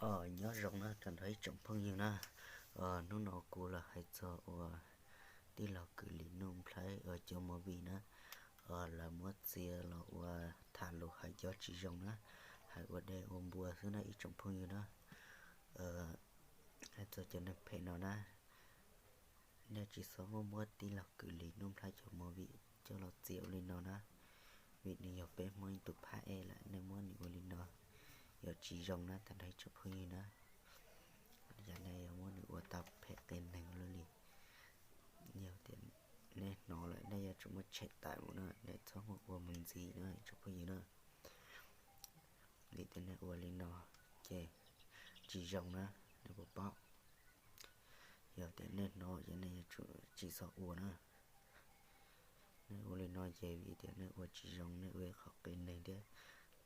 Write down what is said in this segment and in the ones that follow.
Os, nyob zoo na rau nrho ib tsoom phooj ywg na. Hnub no kuv los hais txog uas tij laug Kwm Lis Nuj Nplhaib uas cov movie na, lawv muab txia los ua tham lus hais cov tsis zoo na, hais ua dej ua npua xwb na ib tsoom phooj ywg na. Hais txog cov neeg phem no na, nej tsis txhob muab muab tij laug Kwm Lis Nuj Nplhaib cov movie coj los txia ua li no na, vim nws yog peb Hmoob ib tug phab ej lawm, nej muab nws ua li no yog tsis zoo na tag nrho ib tsoom phooj ywg na. Yog nej yog muab nws ua tau phem qias neeg luaj li, yog tias nej hnov lawm nej yuav tsum muab tshem tawm mus na, nej txhob muab ua mus ntxiv na ib tsoom phooj ywg na. Vim tias nej ua li no ces tsis zoo na, nej puas paub? Yog tias nej hnov ces nej yuav tsum tsis txhob ua na. Nej ua li no ces vim tias nej ua tsis zoo, nej ua qhov qias neeg thiab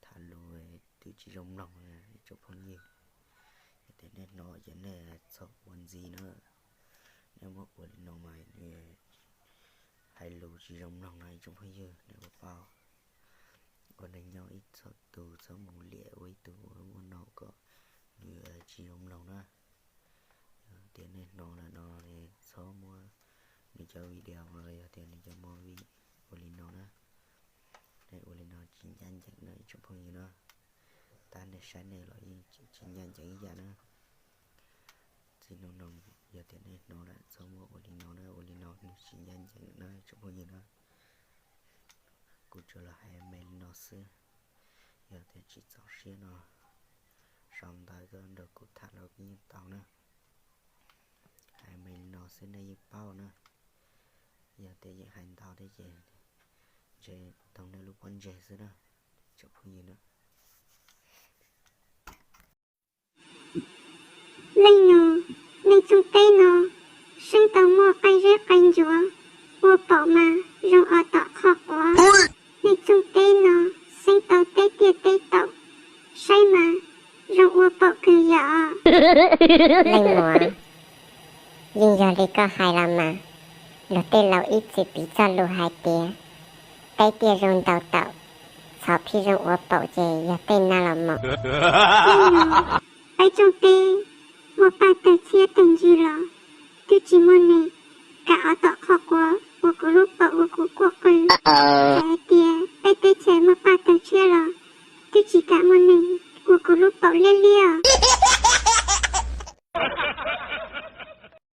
tham lus twb tsis zoo mloog na ib tsoom phooj ywg. Yog tias nej hnov ces nej txhob ua ntxiv na. Nej muab ua li no mas nws hais lus tsis zoo mloog no ib tsoom phooj ywg, nej puas paub? Ua neeg nyob ib txhob tus txhob mus liam ua ib tug muaj no kom nws tsis zoo mloog na. Yog tias nej hnov lawm no, txhob muab nws cov video los yog tias nws cov movie ua li no na. Nej ua li no tsis ncaj ncees no ib tsoom phooj ywg na. Tab nej saib nej los yeej tsis ncaj ncees ib yam na. Txij no no yog tias nej hnov lawm txhob muab ua li no na, ua li no nws tsis ncaj ncees na ib tsoom phooj ywg na. Kuv tsuas los hais me li no xwb. Yog tias tsis txaus siab no, sau ntawv tuaj nrog kuv tham los yeej tau na. Hais me li no xwb nej yeej paub na. Yog tias yeej hais ntau thiab ces ntshe toog nej lub pob ntseg xwb na tsoom phooj ywg na. Leej nus, nej tsoom teb no seeb tau muaj qaib zeb qaib ntsuav, ua paum mas zoo os tom qhov quav. Nej tsoom teb no seeb tau teb tiaj teb taum, saib mas zoo ua paum kawg yom. Leej muam, yeej yog li koj hais los mas, luag tej laus ib txwm piv txoj lus hais tias teb tiaj zoo ntaus taum, txhov phij zoo ua paum ces yog tej no los mas. Leej nus, peb tsoom teb muaj paj tawg txhiab tawg ntsws los twb tsis muaj neeg kam os tom qhov quav ua kuv lub paum ua kuv quaj qw.